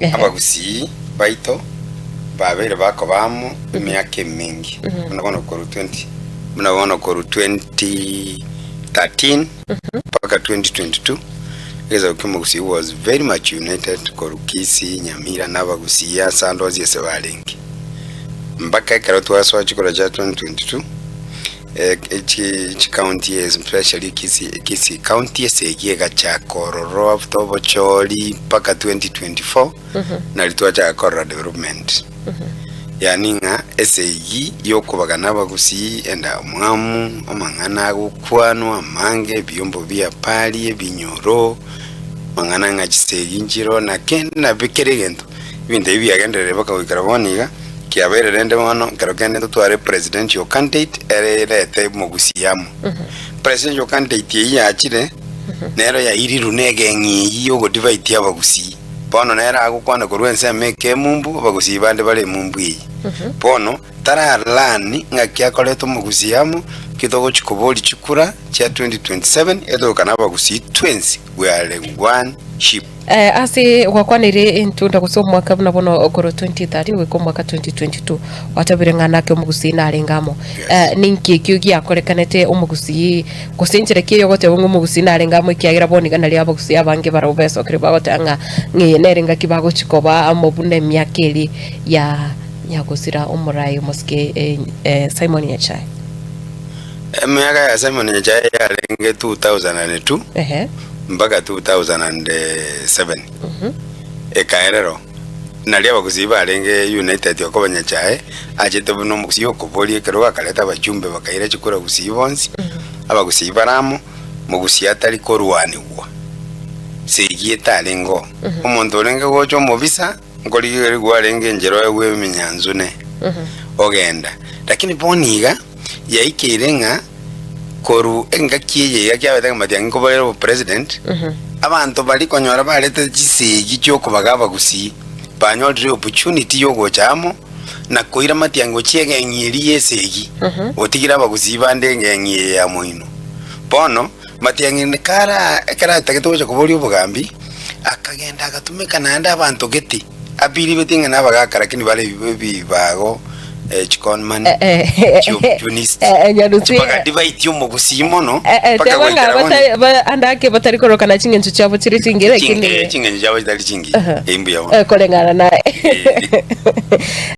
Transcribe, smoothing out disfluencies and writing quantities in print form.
Abagusii baito babeire bakoba amo emiaka emenge, buna bono korwa 20 buna bono korwa 2013 mpaka 2022, egesaku ki'omogusii was very much united korwa Kisii, Nyamira na abagusii ase ande onsi ase barenge. Mpaka ekero twasoa chikura chia 2022, eh, chi chikaunti especially Kisii, Kisii county esegi egachaka ororo after obochori mpaka 2024 nari twachaka korora development yaani ng'a esegi yokobagana abagusii enda omwamu amang'ana agokwanwa amange ebiombo bia pari ebinyoro amang'ana ng'a chisegi nchiro na kende na kera egento Ebinto ebi biagendererire mpaka goikera bono iga, kiabeire rende bono ekero kende totware presidential candidate ere erete omogusii amo. Presidential candidate eyio yachire, nero yairirwe na egeng'i eyio yogodivide abagusii. Bono nere agokwana korwa ensemo eke emumbu, abagusii bande bare emumbu eye. Bono, tara learn ng'aki akorete omogusii amo, ki togochi koboria chikura chia 2027, etogokana abagusii twensi we are one ship. Ase gwakwanire entunda gose omwaka buna bono korwa 2013 goika omwaka 2022 gwatabire ng'a nake omogusii narenge amo. Yes. Eh, ninki ekio giakorekanete omogusii gose enchera ki eyogoteba ng'a omogusii narenge amo ekiagera bono iga nario abagusii abange barabwo besokire bagoteba ng'a ng'a eye nere engaki bagochi koba amo buna emiaka eria ya nyagosira omorai omosike eh, eh, Simon Nyachae. Emiaka ya Simon Nyachae yarenge 2002 Ehe. mpaka 2007 ekaerero nario abagusii barenge united okoba Nyachae achete buna omogusii okoboria ekerogo akareta abachumbe bakaira chikura gusii bonsi abagusii bare amo mogusii atari korwanigwa segi etarenge oo omonto orenge gocha omobisa nkorigerigwa arenge enchera oegwe eminyansu ne ogenda lakini bono iga yaikeire ng'a Korwa engaki eye iga kiabete ng'a Matiang'i nkobarere obopresident, abanto baria konyora barete chisegi chiokobaga abagusii, banyorire opportunity yogocha amo na koira Matiang'i gochia egeng'i eria y'esegi, otigire abagusii bande engeng'i eye ya moino. Bono, Matiang'i kara ekero atagete gocha koboria obogambi, akagenda agatumeka naende abanto gete. Abiribeti ng'a nabagaaka lakini bare ebibago, chiconman, chiopportunist, Nyarusi chibagadi baitie omogusii mono mpaka teba ng'a goikera bono. bata- ba- ande ake batari korokana ching'encho chiabo chire chingiya Ching- lakini ching'encho chiabo chitari chingiya. Aha. Mbuya bono. koreng'ana naye.